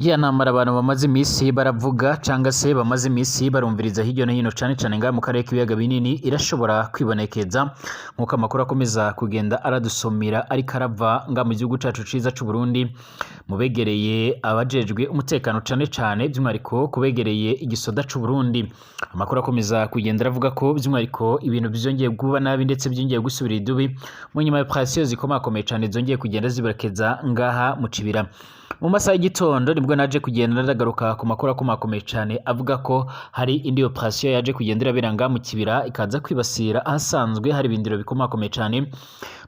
Ya ntambara abantu bamaze imisi baravuga canga se bamaze imisi barumviriza hirya no hino, cane cane ngaha mu karere k'ibiyaga binini, irashobora kwibonekeza nk'uko amakuru akomeza kugenda aradusomera, ariko arava nga mu gihugu cacu ciza c'u Burundi, mu begereye abajejwe umutekano, cane cane by'umwihariko kubegereye igisoda c'u Burundi. Amakuru akomeza kugenda aravuga ko by'umwihariko ibintu vyongeye kuba nabi, ndetse vyongeye gusubira idubi mu nyuma ya operation zikomakomeye cane zongeye kugenda zibonekeza ngaha mu Cibira. Mu masaha y'igitondo nibwo naje kugenda ndagaruka ku makuru akomakomeye cane avuga ko hari indi operation yaje kugenda irabera ngaha mu Kibira, ikaza kwibasira ahasanzwe hari ibindiro bikomakomeye cane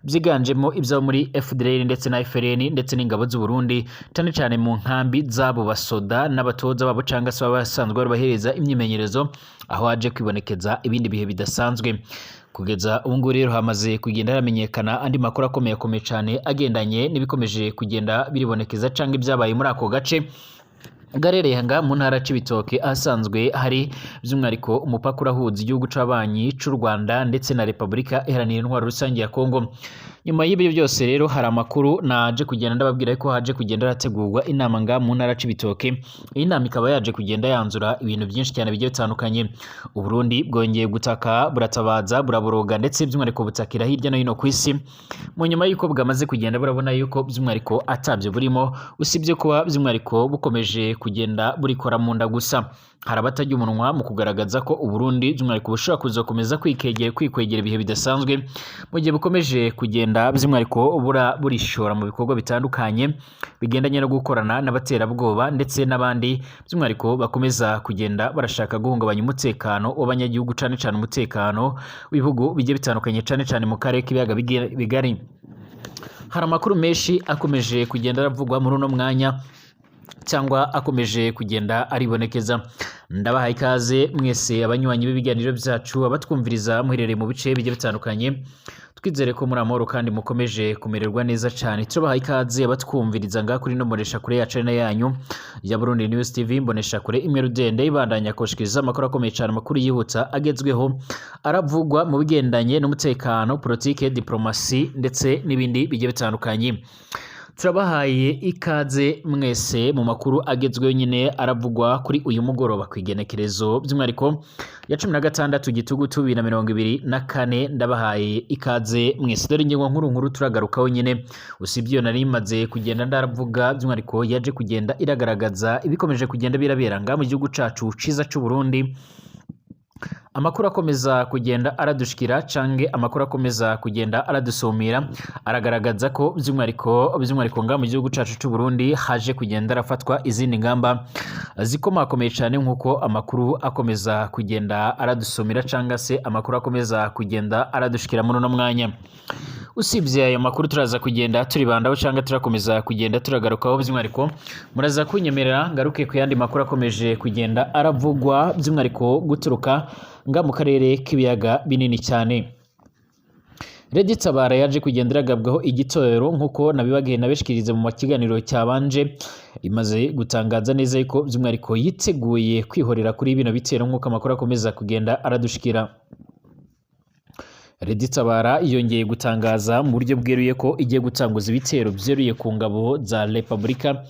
byiganjemo ibyo muri FDLR ndetse na FRN ndetse n'ingabo z'u Burundi, cane cane mu nkambi z'abo basoda n'abatoza babo canga se baba basanzwe babahereza imyimenyerezo, aho haje kwibonekeza ibindi bihe bidasanzwe. Kugeza ubu ngubu rero hamaze kugenda haramenyekana andi makuru akomeye akomeye cane agendanye n'ibikomeje kugenda biribonekeza canke ibyabaye muri ako gace gaherereye nga mu ntara Cibitoke, ahasanzwe hari by'umwihariko umupaka urahuza igihugu c'abanyi c'u Rwanda ndetse na Repubulika Iharanira Intwaro Rusange ya Kongo. Nyuma y'ibyo byose rero, hari amakuru naje kugenda ndababwira ko haje kugenda harategurwa inama nga mu ntara Cibitoke. Iyi nama ikaba yaje kugenda yanzura ibintu byinshi cyane bigiye bitandukanye. Uburundi bwongeye gutaka, buratabaza, buraboroga, ndetse by'umwihariko butakira hirya no hino ku isi, mu nyuma y'uko bwamaze kugenda burabona yuko by'umwihariko atabyo burimo, usibye kuba by'umwihariko bukomeje kugenda burikora mu nda gusa. Hari abatajya umunwa mu kugaragaza ko Uburundi by'umwihariko bushobora kuzakomeza kwikwegera ibihe bidasanzwe mu gihe bukomeje kugenda by'umwihariko burishora mu bikorwa bitandukanye bigendanye no gukorana n'abaterabwoba ndetse n'abandi by'umwihariko bakomeza kugenda barashaka guhungabanya umutekano w'abanyagihugu, cane cane umutekano w'ibihugu bigiye bitandukanye, cane cane mu karere k'ibiyaga bigari. Hari amakuru menshi akomeje kugenda aravugwa muri uno mwanya cyangwa akomeje kugenda aribonekeza. Ndabahaye ikaze mwese abanywanyi b'ibiganiro byacu, abatwumviriza muherereye mu bice bigiye bitandukanye. Twizere ko muri amahoro kandi mukomeje kumererwa neza cyane. Turabahaye ikaze abatwumviriza ngaha kuri no mbonesha kure yacu na yanyu ya Burundi News TV, mbonesha kure imwe rudende ibandanya koshikiriza amakuru akomeye cyane, amakuru yihuta agezweho aravugwa mu bigendanye n'umutekano, politike, diplomasi ndetse n'ibindi bigiye bitandukanye. Turabahaye ikaze mwese mu makuru agezweho nyine aravugwa kuri uyu mugoroba ku igenekerezo by'umwihariko ya 16 Gitugutu 2024. Ndabahaye ikaze mwese. Dore ingingo nkuru nkuru turagarukaho nyine, usibye iyo nari maze kugenda ndaravuga, by'umwihariko yaje kugenda iragaragaza ibikomeje kugenda birabera ngaha mu gihugu cacu ciza c'u Burundi. Amakuru akomeza kugenda aradushikira canke amakuru akomeza kugenda aradusumira aragaragaza ko by'umwihariko nga mu gihugu cacu c'u Burundi haje kugenda arafatwa izindi ngamba zikomakomeye cyane, nk'uko amakuru akomeza kugenda aradusumira canga se amakuru akomeza kugenda aradushikira muri uno mwanya. Usibye ayo makuru turaza kugenda turibandaho cyangwa turakomeza kugenda turagarukaho, by'umwihariko muraza kunyemerera ngaruke ku yandi makuru akomeje kugenda aravugwa by'umwihariko guturuka nga mu karere k'ibiyaga binini cyane. Red Tabara yaje kugenda iragabwaho igitero nk'uko nabibabwiye nabishikirize mu kiganiro cyabanje, imaze gutangaza neza yuko by'umwihariko yiteguye kwihorera kuri bino bitero, nk'uko amakuru akomeza kugenda aradushikira. Red Tabara yongeye gutangaza mu buryo bweruye ko igiye gutanguza ibitero byeruye ku ngabo za Repubulika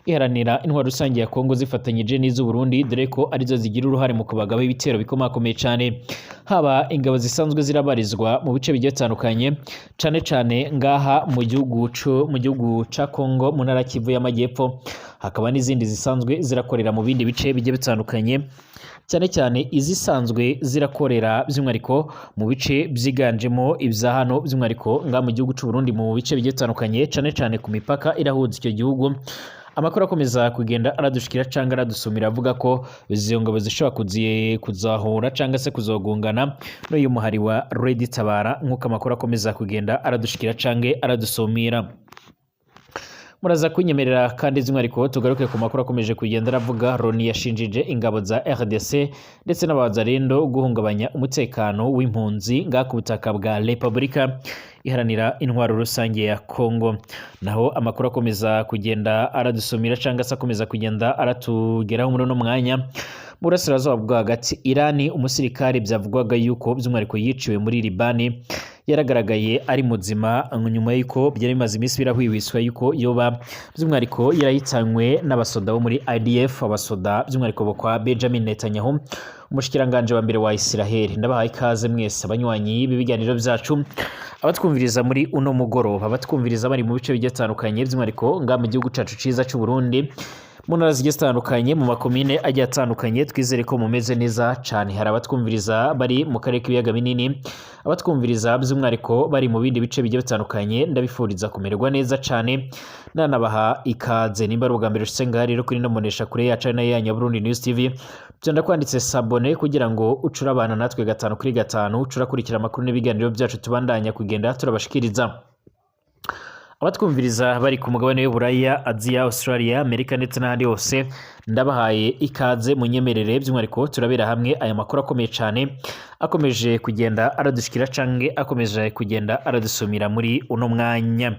Iharanira Intwaro Rusange ya Kongo zifatanyije n'iz'u Burundi, dore ko arizo zigira uruhare mu kubagabaho ibitero bikomakomeye cyane, haba ingabo zisanzwe zirabarizwa mu bice bigiye bitandukanye, cane cane ngaha mu gihugu ca Kongo mu ntara Kivu y'Amajyepfo, hakaba n'izindi zisanzwe zirakorera mu bindi bice bigiye bitandukanye, cyane cyane izisanzwe zirakorera by'umwihariko mu bice byiganjemo ibya hano by'umwihariko ngaha mu gihugu c'u Burundi, mu bice bigiye bitandukanye, cane cane ku mipaka irahuza icyo gihugu. Amakuru akomeza kugenda aradushikira cyangwa aradusumira avuga ko izo ngabo zishobora kuzahura cyangwa se kuzogungana n'uyu muhari wa Red Tabara, nk'uko amakuru akomeza kugenda aradushikira cyangwa aradusumira. Muraza kunyemerera kandi by'umwihariko tugaruke ku makuru akomeje kugenda aravuga. Loni yashinjije ingabo za RDC ndetse n'abazarendo guhungabanya umutekano w'impunzi ngaha ku butaka bwa Repubulika Iharanira Intwaro Rusange ya Kongo. Naho amakuru akomeza kugenda aradusumira cyangwa se akomeza kugenda aratugeraho muri uno mwanya, mu burasirazuba bwo hagati, Irani, umusirikare byavugwaga yuko by'umwihariko yiciwe muri Libani Yaragaragaye ari muzima nyuma y'uko byari bimaze iminsi birahwihwiswa yuko yoba by'umwihariko yarahitanywe n'abasoda bo muri IDF, abasoda by'umwihariko bo kwa Benjamin Netanyahu, umushikiranganje wa mbere wa Israel. Ndabahaye ikaze mwese abanywanyi b'ibiganiro byacu, abatwumviriza muri uno mugoroba, abatwumviriza bari mu bice bigiye bitandukanye, by'umwihariko nga mu gihugu cacu ciza c'u Burundi, mu ntara zigiye zitandukanye, mu makomine agiye atandukanye. Twizere ko mumeze neza cane. Hari abatwumviriza bari mu karere k'ibiyaga binini, abatwumviriza by'umwihariko bari mu bindi bice bigiye bitandukanye, ndabifuriza kumererwa neza cane, nanabaha ikaze. Nimba ari ubwa mbere ushitse ngaha rero kuri ino mbonesha kure yacu, ari nayo yanyu ya Burundi News TV, byanda kwanditse s'abonner kugira ngo ucurabana natwe gatanu kuri gatanu, ucurakurikira amakuru n'ibiganiro byacu tubandanya kugenda turabashikiriza. Abatwumviriza bari ku mugabane w'Uburaya, Aziya, Australia, Amerika ndetse n'ahandi hose, ndabahaye ikaze. Munyemerere by'umwihariko turabera hamwe aya makuru akomeye cyane akomeje kugenda aradushikira canke akomeje kugenda aradusumira muri uno mwanya.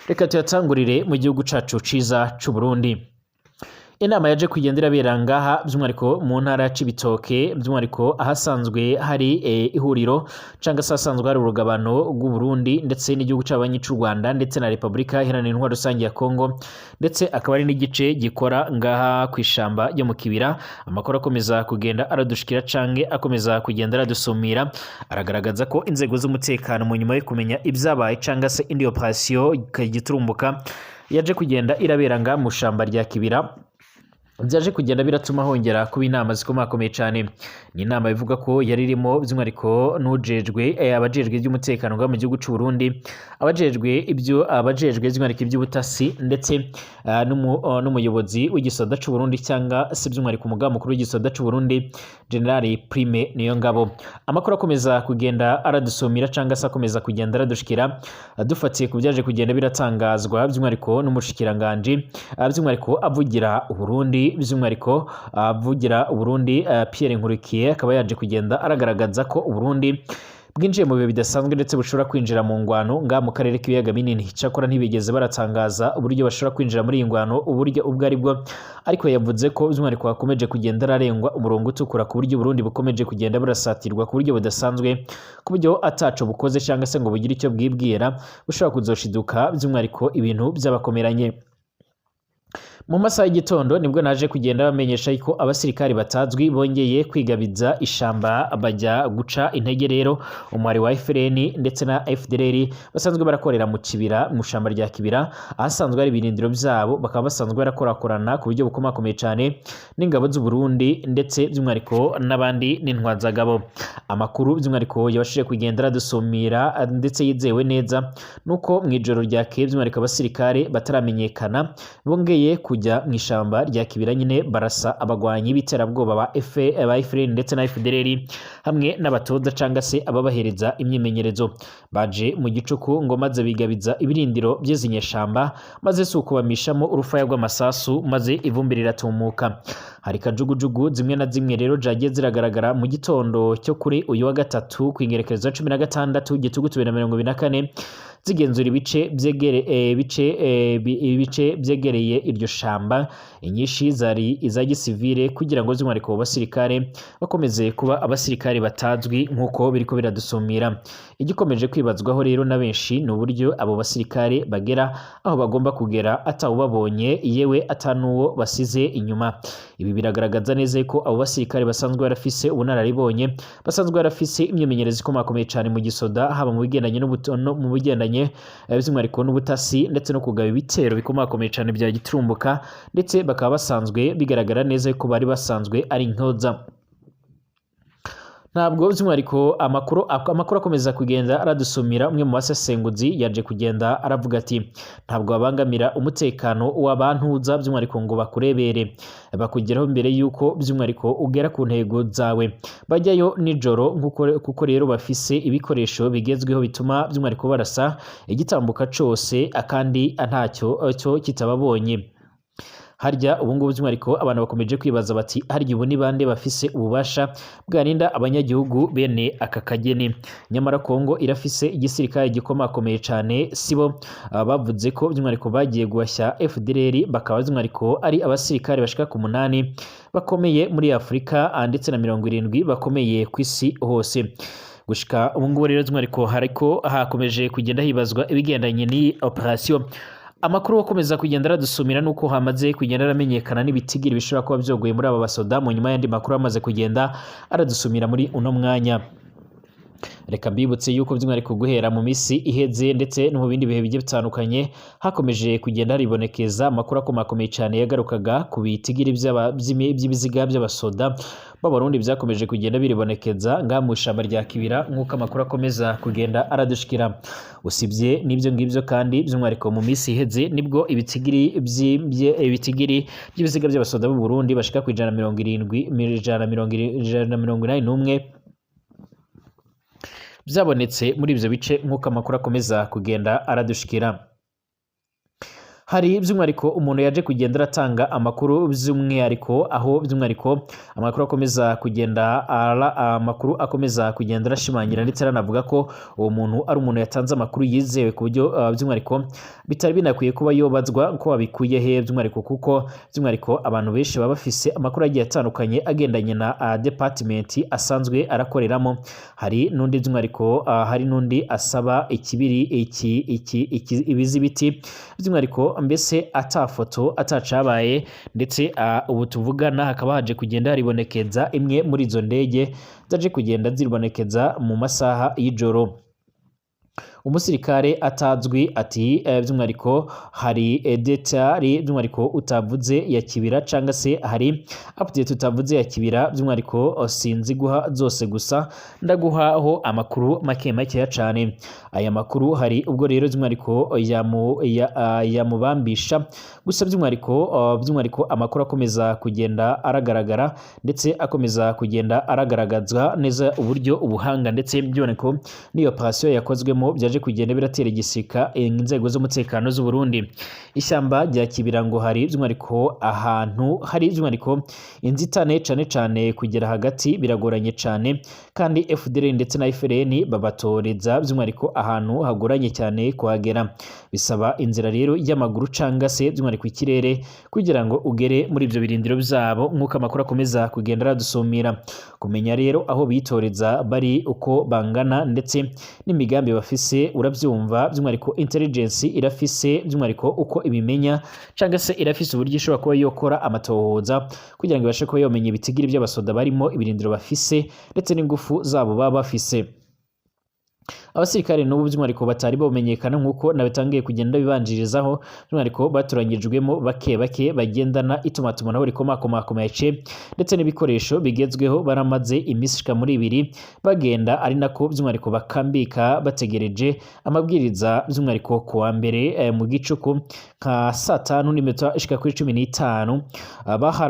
Reka tuyatangurire mu gihugu cacu ciza c'u Burundi. Inama yaje kugenda irabera ngaha by'umwihariko mu ntara ya Cibitoke, by'umwihariko ahasanzwe hari ihuriro cyangwa se ahasanzwe hari urugabano rw'u Burundi ndetse n'igihugu c'abanyi c'u Rwanda ndetse na Repubulika Iharanira Intwaro Rusange ya Kongo, ndetse akaba ari n'igice gikora ngaha ku ishamba ryo mu Kibira. Amakuru akomeza kugenda aradushikira canke akomeza kugenda aradusumira aragaragaza ko inzego z'umutekano, mu nyuma yo kumenya ibyabaye cyangwa se indi operation giturumbuka yaje kugenda irabera ngaha mu shamba rya Kibira, byaje kugenda biratuma hongera kuba inama zikomakomeye cyane. Ni inama ivuga ko yari irimo by'umwihariko n'ujejwe abajejwe iby'umutekano ngaha mu gihugu cy'u Burundi, abajejwe ibyo, abajejwe by'umwihariko iby'ubutasi, ndetse n'umuyobozi w'igisoda cy'u Burundi, cyangwa se by'umwihariko umugaba mukuru w'igisoda cy'u Burundi, General Prime Niyongabo. Amakuru akomeza kugenda aradusumira cyangwa se akomeza kugenda aradushikira, dufatiye ku byaje kugenda biratangazwa by'umwihariko n'umushikiranganji, by'umwihariko avugira Uburundi, by'umwihariko avugira Uburundi, Pierre Nkurikiye, akaba yaje kugenda aragaragaza ko Uburundi bwinjiye mu bihe bidasanzwe ndetse bushobora kwinjira mu ngwano ngaha mu karere k'ibiyaga binini. Cyakora ntibigeze baratangaza uburyo bashobora kwinjira muri iyi ngwano, uburyo ubwo ari bwo, ariko yavuze ko by'umwihariko hakomeje kugenda ararengwa umurongo utukura, ku buryo Uburundi bukomeje kugenda burasatirwa ku buryo budasanzwe, ku buryo ataco bukoze cyangwa se ngo bugire icyo bwibwira bushobora kuzoshiduka by'umwihariko ibintu byabakomeranye. Mu masaha y'igitondo nibwo naje kugenda bamenyesha ko abasirikari batazwi bongeye kwigabiza ishamba, bajya guca intege rero umwari wa FLN ndetse na FDLR basanzwe barakorera mu Kibira, mu shamba rya Kibira, ahasanzwe hari ibirindiro byabo. Bakaba basanzwe barakorakorana ku buryo bukomakomeye cyane n'ingabo z'u Burundi ndetse by'umwihariko n'abandi n'intwazagabo. Amakuru by'umwihariko yabashije kugenda aradusumira ndetse yizewe neza nuko mu ijoro ryakeye by'umwihariko abasirikare bataramenyekana bongeye kujya mu ishamba rya Kibira nyine, barasa abagwanyi b'iterabwoba ba FLN ndetse na FDLR hamwe n'abatoza cyangwa se ababahereza imyimenyerezo. Baje mu gicuku ngo maze bigabiza ibirindiro by'izi nyeshamba, maze si ukubamishamo urufaya rw'amasasu, maze ivumbi riratumuka. Hari kajugujugu zimwe na zimwe rero zagiye ziragaragara mu gitondo cyo kuri uyu wa gatatu ku ingerekezo ya 16 Gitugutu 2024, zigenzura ibice byegereye iryo shamba. Inyinshi zari iza gisivile kugira ngo by'umwihariko abo basirikare bakomeze kuba abasirikare batazwi nk'uko biriko biradusumira. Igikomeje kwibazwaho rero na benshi ni uburyo abo basirikare bagera aho bagomba kugera atawubabonye, yewe atanuwo basize inyuma. Ibi biragaragaza neza ko abo basirikare basanzwe barafise ubunararibonye, basanzwe barafise imyimenyerezo ikomakomeye cyane mu gisoda, haba mu bigendanye no mu bigendanye by'umwihariko n'ubutasi ndetse no kugaba ibitero bikomakomeye cyane bya giturumbuka, ndetse bakaba basanzwe bigaragara neza ko bari basanzwe ari inkoza. Ntabwo by'umwihariko amakuru akomeza kugenda aradusumira, umwe mu basesenguzi yaje kugenda aravuga ati: "Ntabwo babangamira umutekano w'abantuza by'umwihariko ngo bakurebere, bakugeraho mbere y'uko by'umwihariko ugera ku ntego zawe. Bajyayo nijoro kuko rero bafise ibikoresho bigezweho bituma by'umwihariko barasa igitambuka cose akandi ntacyo cyo kitababonye." Harya ubu ngubu by'umwihariko abantu bakomeje kwibaza bati: "Harya ubu ni bande bafise ububasha bwarinda abanyagihugu bene aka kageni?" Nyamara Kongo irafise igisirikare gikomakomeye cyane. Sibo bavuze ko by'umwihariko bagiye guhashya FDLR, bakaba by'umwihariko ari abasirikare bashika ku munani bakomeye muri Afurika, ndetse na 70 bakomeye ku isi hose. Gushika ubu ngubu rero, by'umwihariko hariko hakomeje kugenda hibazwa ibigendanye n'iyi operation. Amakuru akomeza kugenda aradusumira nuko hamaze kugenda aramenyekana n'ibitigiri bishobora kuba vyoguye muri aba basoda, mu nyuma y'andi makuru amaze kugenda aradusumira muri uno mwanya. Reka mbibutse yuko by'umwihariko guhera mu misi iheze ndetse no mu bindi bihe bigiye bitandukanye, hakomeje kugenda haribonekeza amakuru akomakomeye cyane yagarukaga ku bitigiri by'ibiziga by'abasoda b'Abarundi byakomeje kugenda biribonekeza ngaha mu ishamba rya Kibira, nk'uko amakuru akomeza kugenda aradushikira. Usibye n'ibyo ngibyo kandi, by'umwihariko mu minsi iheze nibwo ibitigiri by'ibiziga by'abasoda b'u Burundi bashika ku 170, 181 byabonetse muri ibyo bice, nk'uko amakuru akomeza kugenda aradushikira. Hari by'umwihariko umuntu yaje kugenda aratanga amakuru, by'umwihariko aho by'umwihariko amakuru akomeza kugenda arashimangira ndetse aranavuga ko uwo muntu ari umuntu yatanze amakuru yizewe, ku buryo by'umwihariko bitari binakwiye kuba yobazwa ko wabikuye he, by'umwihariko kuko by'umwihariko abantu benshi baba bafise amakuru agiye atandukanye agendanye na department asanzwe arakoreramo. Hari n'undi by'umwihariko hari n'undi asaba ikibiri iki ibizibiti, by'umwihariko mbese ata foto atacabaye. Ndetse ubu tuvugana hakaba haje kugenda haribonekeza imwe muri izo ndege zaje kugenda zibonekeza mu masaha y'ijoro. Umusirikare atazwi ati by'umwihariko hari détail by'umwihariko utavuze ya Kibira, cyangwa se hari update utavuze ya Kibira. By'umwihariko sinzi guha zose, gusa ndaguhaho amakuru make makeya cyane. Aya makuru hari ubwo rero by'umwihariko yamubambisha gusa. By'umwihariko amakuru akomeza kugenda aragaragara ndetse akomeza kugenda aragaragaza neza uburyo ubuhanga ndetse by'umwihariko n'iyo operation yakozwemo byaje kugenda biratera igisika inzego z'umutekano z'u Burundi. Ishyamba rya Kibira ngo hari by'umwihariko ahantu hari by'umwihariko inzitane cane cane, kugera hagati biragoranye cane, kandi FDLR ndetse na FLN babatoreza by'umwihariko ahantu hagoranye cyane kuhagera. Bisaba inzira rero y'amaguru canga se by'umwihariko ikirere kugira ngo ugere muri ibyo birindiro byabo, nk'uko amakuru akomeza kugenda aradusumira. Kumenya rero aho bitoreza bari, uko bangana ndetse n'imigambi bafise, urabyumva, by'umwihariko intelligence irafise by'umwihariko uko ibimenya, cyangwa se irafise uburyo ishobora kuba yokora amatohoza kugira ngo ibashe kuba yomenya ibitigiri by'abasoda barimo, ibirindiro bafise ndetse n'ingufu zabo baba bafise. Abasirikare n'ubu by'umwihariko batari bamenyekana, nk'uko nabitangiye kugenda bibanjirizaho, by'umwihariko batoranyijwemo bake bake bagendana itumatumanaho rikomakomakomeye ndetse n'ibikoresho bigezweho, baramaze iminsi ishika muri 2 bagenda, ari nako by'umwihariko bakambika bategereje amabwiriza. By'umwihariko ku wa mbere mu gicuku nka saa 5 n'iminota ishika kuri 15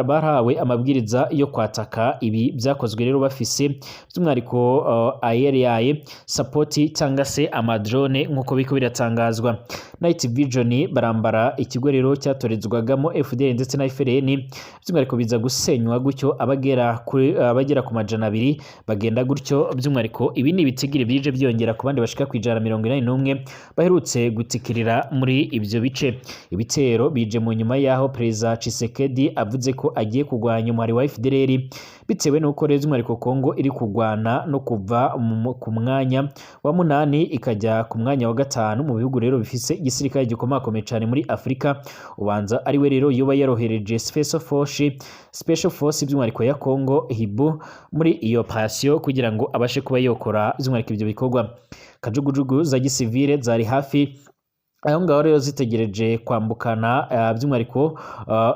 barahawe amabwiriza yo kwataka. Ibi byakozwe rero bafise by'umwihariko aerial support cyangwa se amadrone, nk'uko biko biratangazwa, night vision barambara. Ikigo rero cyatorezwagamo FDLR ndetse na FLN by'umwihariko biza gusenywa gutyo, abagera ku 200 bagenda gutyo. By'umwihariko ibi ni ibitigiri bije byiyongera ku bandi bashika ku 181 baherutse gutikirira muri ibyo bice. Ibitero bije mu nyuma y'aho Perezida Tshisekedi avuze ko agiye kurwanya umuhari wa FDLR, bitewe n'uko rero by'umwihariko Kongo iri kurwana no kuva ku mwanya wa 8 ikajya ku mwanya wa 5 mu bihugu rero bifise igisirikare gikomakomeye cyane muri Afurika. Ubanza ari we rero yoba yarohereje Special Force by'umwihariko ya Kongo Hibu muri iyo operation kugira ngo abashe kuba yokora by'umwihariko ibyo bikorwa. Kajugujugu za gisivile zari hafi aho ngaho rero zitegereje kwambukana by'umwihariko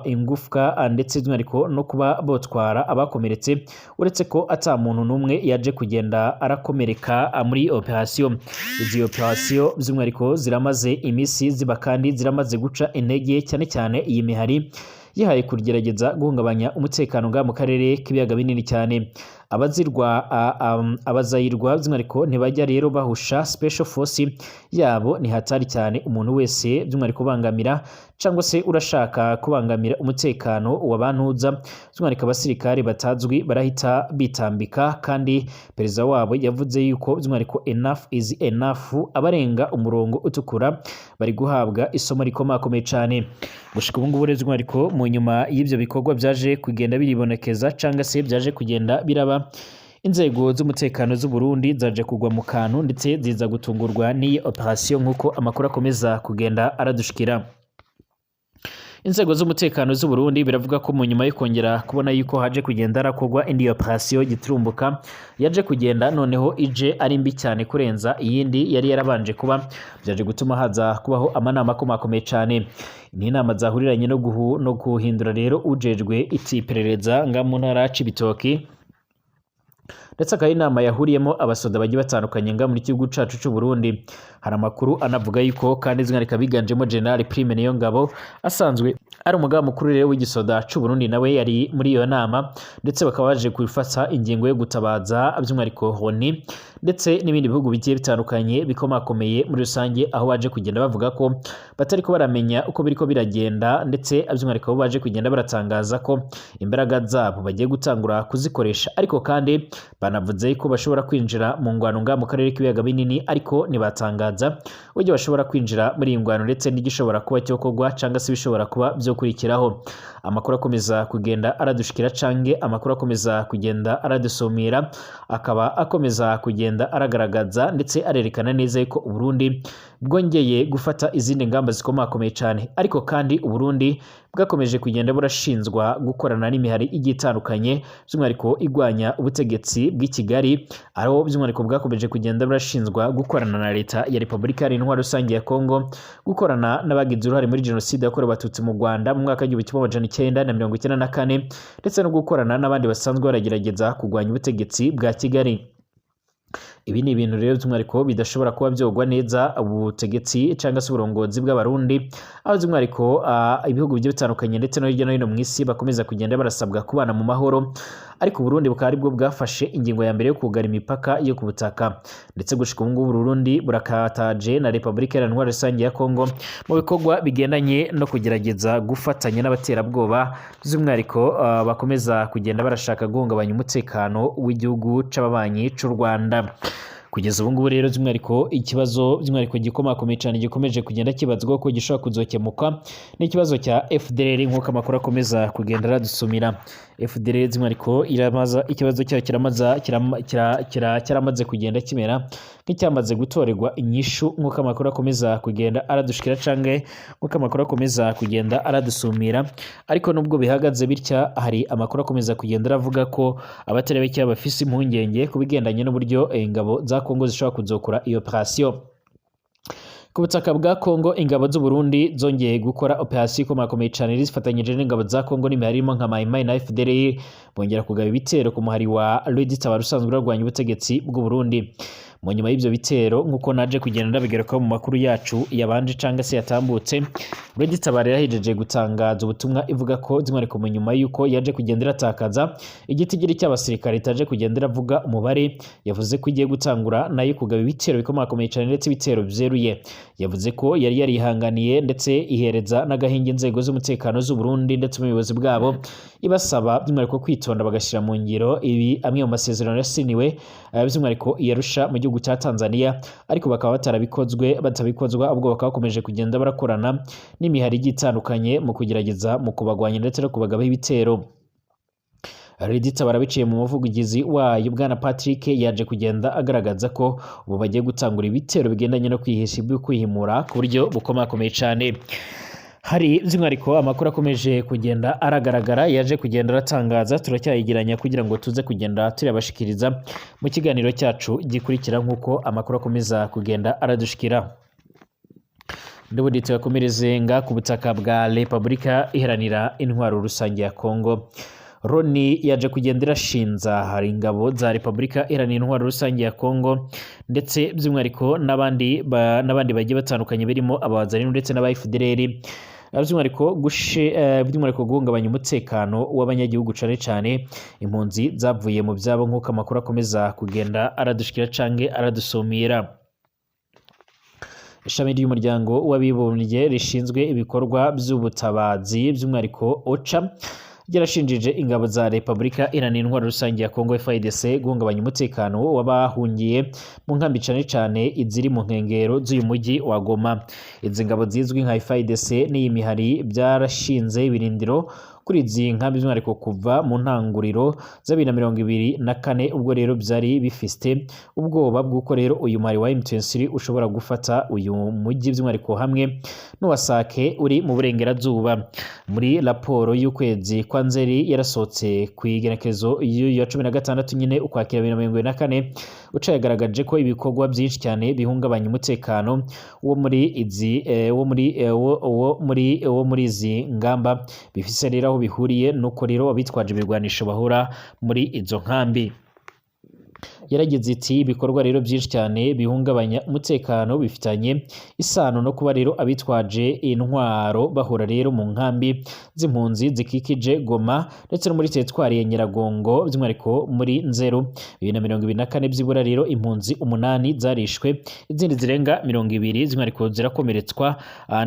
ingufwa ndetse by'umwihariko no kuba botwara abakomeretse, uretse ko ata muntu n'umwe yaje kugenda arakomereka muri operation. Izi operation by'umwihariko ziramaze iminsi ziba kandi ziramaze guca intege cyane cyane iyi mihari yihaye kugerageza guhungabanya umutekano ngaha mu karere k'ibiyaga binini cyane. Abazirwa abazayirwa by'umwihariko ntibajya rero bahusha special force yabo, ni hatari cyane. Umuntu wese by'umwihariko ubangamira cyangwa se urashaka kubangamira umutekano wa bantuza, by'umwihariko abasirikare batazwi, barahita bitambika. Kandi perezida wabo yavuze yuko by'umwihariko enough is enough, abarenga umurongo utukura bari guhabwa isomo rikomakomeye cyane. Gushika ubu ngubu rero, by'umwihariko mu nyuma y'ibyo bikorwa byaje kugenda biribonekeza cyangwa se byaje kugenda biraba, Inzego z'umutekano z'u Burundi zaje kugwa mu kantu ndetse ziza gutungurwa n'iyi operation, nk'uko amakuru akomeza kugenda aradushikira. Inzego z'umutekano z'u Burundi biravuga ko mu nyuma yo kongera kubona yuko haje kugenda harakorwa indi operation giturumbuka, yaje kugenda noneho ije ari mbi cyane kurenza iyindi yari yarabanje kuba, byaje gutuma haza kubaho amanama akomakomeye cyane. Ni inama zahuriranye no guhindura rero ujejwe iperereza nga mu ntara ya Cibitoki, ndetse akaba ari inama yahuriyemo abasoda bagiye batandukanye nga muri gihugu cacu c'u Burundi. Hari amakuru anavuga yuko kandi zimwe biganjemo General Prime Niyongabo, asanzwe ari umugaba mukuru rero w'igisoda c'u Burundi, nawe yari muri iyo nama, ndetse bakaba baje gufata ingingo yo gutabaza by'umwihariko ONU ndetse n'ibindi bihugu bigiye bitandukanye bikomakomeye muri rusange, aho baje kugenda bavuga ko batariko baramenya uko biriko biragenda, ndetse by'umwihariko bo baje kugenda baratangaza ko imbaraga zabo bagiye gutangura kuzikoresha. Ariko kandi banavuze ko bashobora kwinjira mu ngwano nga mu karere k'ibiyaga binini, ariko ntibatangaza uburyo bashobora kwinjira muri iyi ngwano ndetse n'igishobora kuba cyokorwa cyangwa se ibishobora kuba byokurikiraho. Amakuru akomeza kugenda aradushikira cange amakuru akomeza kugenda aradusumira akaba akomeza kugenda aragaragaza ndetse arerekana neza yuko Uburundi bwongeye gufata izindi ngamba zikomakomeye cyane. Ariko kandi Uburundi bwakomeje kugenda burashinzwa gukorana n'imihari igiye itandukanye, by'umwihariko igwanya ubutegetsi bw'i Kigali, aho by'umwihariko bwakomeje kugenda burashinzwa gukorana na leta ya Repubulika Iharanira Intwaro Rusange ya Kongo, gukorana n'abagize uruhare muri jenoside yakorewe Abatutsi mu Rwanda mu mwaka w'1994, ndetse no gukorana n'abandi basanzwe baragerageza kurwanya ubutegetsi bwa Kigali. Ibi ni ibintu rero by'umwihariko bidashobora kuba byogwa neza ubutegetsi cyangwa se uburongozi bw'Abarundi, aho by'umwihariko ibihugu bigiye bitandukanye ndetse no hirya no hino mu isi bakomeza kugenda barasabwa kubana mu mahoro, ariko Uburundi bukaba aribwo bwafashe ingingo ya mbere yo kugara imipaka yo ku butaka. Ndetse gushika ubu ngubu Burundi burakataje na Repubulika Iharanira Intwaro Rusange ya Kongo mu bikorwa bigendanye no kugerageza gufatanya n'abaterabwoba, by'umwihariko bakomeza kugenda barashaka guhungabanya umutekano w'igihugu c'ababanyi c'u Rwanda. Kugeza ubu ngubu rero by'umwihariko ikibazo by'umwihariko gikomakomeye cyane gikomeje kugenda kibazwa ko gishobora kuzokemuka ni ikibazo cya FDLR, nk'uko amakuru akomeza kugenda aradusumira. FDLR by'umwihariko iramaza ikibazo cyayo kiramaza cyaramaze kugenda kimera nk'icyamaze gutorerwa inyishu, nk'uko amakuru akomeza kugenda aradushikira canke nk'uko amakuru akomeza kugenda aradusumira. Ariko nubwo bihagaze bitya, hari amakuru akomeza kugenda aravuga ko abatari bake bafise impungenge ku bigendanye n'uburyo ingabo za Kongo zishobora kuzokora iyo operation ku butaka bwa Kongo. Ingabo z'u Burundi zongeye gukora operation ikomakomeye cyane zifatanyije n'ingabo za Kongo n'imihari irimo nka Mai Mai na FDLR, bongera kugaba ibitero ku muhari wa RED Tabara usanzwe urarwanya ubutegetsi bw'u Burundi. Mu nyuma y'ibyo bitero, nk'uko naje kugenda ndabigarukaho mu makuru yacu yabanje cyangwa se yatambutse, RED Tabara yarahejeje gutangaza ubutumwa ivuga ko by'umwihariko mu nyuma y'uko yaje kugenda iratakaza igitigiri cy'abasirikare itaje kugenda iravuga umubare, yavuze ko igiye gutangura nayo kugaba ibitero bikomakomeye cyane ndetse ibitero byeruye. Yavuze ko yari yarihanganiye ndetse ihereza n'agahinga inzego z'umutekano z'u Burundi ndetse n'ubuyobozi bwabo, ibasaba by'umwihariko kwitonda bagashyira mu ngiro ibi amwe mu masezerano yasiniwe by'umwihariko i Arusha mu gihugu cya Tanzania, ariko bakaba batarabikozwe batabikozwa, ubwo bakaba bakomeje kugenda barakorana n'imihari igiye itandukanye mu kugerageza mu kubagwanya ndetse no kubagabaho ibitero. RED Tabara biciye mu muvugizi wayo Bwana Patrick yaje kugenda agaragaza ko ubu bagiye gutangura ibitero bigendanye no kwihisha kwihimura ku buryo bukomakomeye cyane. Hari by'umwihariko amakuru akomeje kugenda aragaragara yaje kugenda aratangaza, turacyayegeranya kugira ngo tuze kugenda turabashikiriza mu kiganiro cyacu gikurikira, nk'uko amakuru akomeza kugenda aradushikira. N'ubundi tuyakomereze nga ku butaka bwa Repubulika Iharanira Intwaro Rusange ya Kongo. Loni yaje kugenda irashinza hari ingabo za Repubulika Iharanira Intwaro Rusange ya Kongo ndetse by'umwihariko n'abandi bagiye batandukanye birimo abazarino ndetse n'aba FDLR, by'umwihariko by'umwihariko guhungabanya umutekano w'abanyagihugu, cane cane impunzi zavuye mu byabo, nk'uko amakuru akomeza kugenda aradushikira canke aradusumira. Ishami ry'umuryango w'abibumbye rishinzwe ibikorwa by'ubutabazi, by'umwihariko OCHA, ryarashinjije ingabo za Repubulika Iharanira Intwaro Rusange ya Kongo FARDC guhungabanya umutekano w'abahungiye mu nkambi, cane cane iziri mu nkengero z'uyu mujyi wa Goma. Izi ngabo zizwi nka FARDC n'iyi mihari byarashinze ibirindiro kuri izi nkambi, by'umwihariko kuva mu ntanguriro za 2024, ubwo rero byari bifite ubwoba bw'uko rero uyu muhari wa M23 ushobora gufata uyu mujyi, by'umwihariko hamwe n'uwasake uri mu burengerazuba. Muri raporo y'ukwezi kwa Nzeri yarasohotse ku igenekerezo ya 16 nyine Ukwakira 2024, uca yagaragaje ko ibikorwa byinshi cyane bihungabanya umutekano wo muri izi wo muri wo muri izi ngamba bifise rero aho bihuriye nuko rero abitwaje ibirwanisho bahora muri izo nkambi. Yaragize iti: "Ibikorwa rero byinshi cyane bihungabanya umutekano bifitanye isano no kuba rero abitwaje intwaro bahora rero mu nkambi z'impunzi zikikije Goma ndetse no muri teritwari ya Nyiragongo, by'umwihariko muri Nzero 2024. Byibura rero impunzi umunani zarishwe, izindi zirenga 20 by'umwihariko zirakomeretswa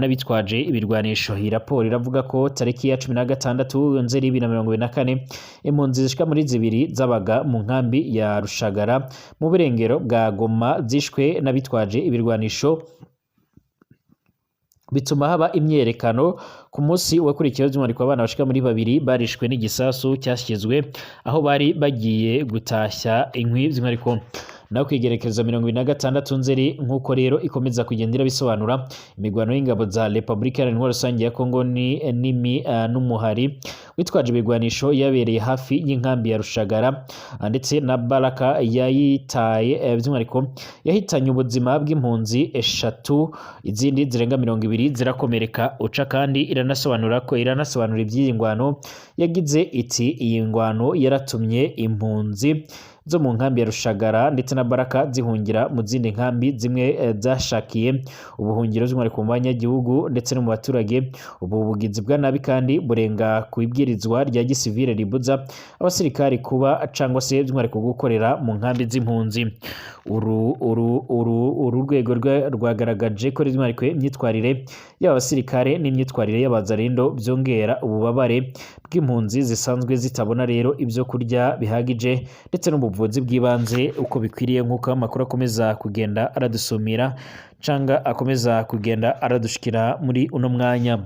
n'abitwaje ibirwanisho." Iyi raporo iravuga ko tariki ya 16 Nzeri 2024, impunzi zishika muri zibiri zabaga mu nkambi ya Rushagara mu burengero bwa Goma zishwe n'abitwaje ibirwanisho, bituma haba imyerekano ku munsi wakurikiyeho. By'umwihariko abana bashika muri babiri barishwe n'igisasu cyashyizwe aho bari bagiye gutashya inkwi. By'umwihariko naho kwigerekereza 26 Nzeri, nk'uko rero ikomeza kugenda irabisobanura, imigwano y'ingabo za Repubulika Iharanira Rusange ya Kongo ni nimi n'umuhari witwaje ibigwanisho yabereye hafi y'inkambi ya Rushagara ndetse na Baraka yayitaye, by'umwihariko yahitanye ubuzima bw'impunzi eshatu, izindi zirenga 20 zirakomereka. Uca kandi iranasobanura ko iranasobanura iby'iyi ngwano. Yagize iti: "Iyi ngwano yaratumye impunzi zo mu nkambi ya Rushagara ndetse na Baraka zihungira mu zindi nkambi zimwe zashakiye ubuhungiro, by'umwihariko mu banyagihugu ndetse no mu baturage. Ubu bugizi bwa nabi kandi burenga ku ibwirizwa rya gisivile ribuza abasirikari kuba cyangwa se by'umwihariko gukorera mu nkambi z'impunzi." Uru rwego rwagaragaje ko by'umwihariko imyitwarire y'abasirikare n'imyitwarire y'abazarindo byongera ububabare bw'impunzi zisanzwe zitabona rero ibyo kurya bihagije ndetse n'ubuvuzi bw'ibanze uko bikwiriye, nk'uko amakuru akomeza kugenda aradusumira cyangwa akomeza kugenda aradushikira muri uno mwanya.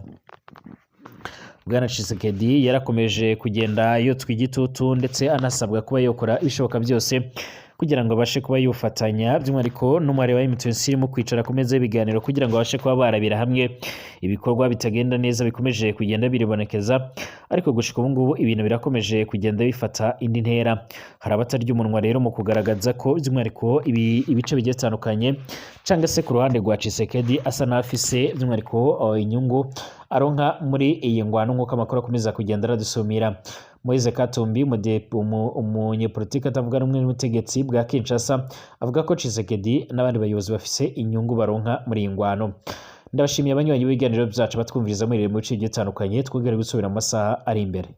Bwana Tshisekedi yarakomeje kugenda yotswa igitutu ndetse anasabwa kuba yokora ibishoboka byose kugira ngo abashe kuba yufatanya by'umwihariko n'umubare wa M23 mu kwicara ku meza y'ibiganiro, kugira ngo babashe kuba barabira hamwe ibikorwa bitagenda neza bikomeje kugenda biribonekeza. Ariko gushika ubu ngubu ibintu birakomeje kugenda bifata indi ntera. Hari abatarya umunwa rero mu kugaragaza ko by'umwihariko ibice bigiye bitandukanye cyangwa se ku ruhande rwa Tshisekedi asa n'afise by'umwihariko inyungu aronka muri iyi ngwano, nk'uko amakuru akomeza kugenda aradusumira. Moise Katumbi, umunyepolitiki atavuga rumwe n'ubutegetsi bwa Kinshasa, avuga ko Tshisekedi n'abandi bayobozi bafise inyungu baronka muri iyi ngwano. Ndabashimiye abanywanyi b'ibiganiro byacu batwumviriza muri mu bice bigiye bitandukanye. Twongere gusubira mu masaha ari imbere.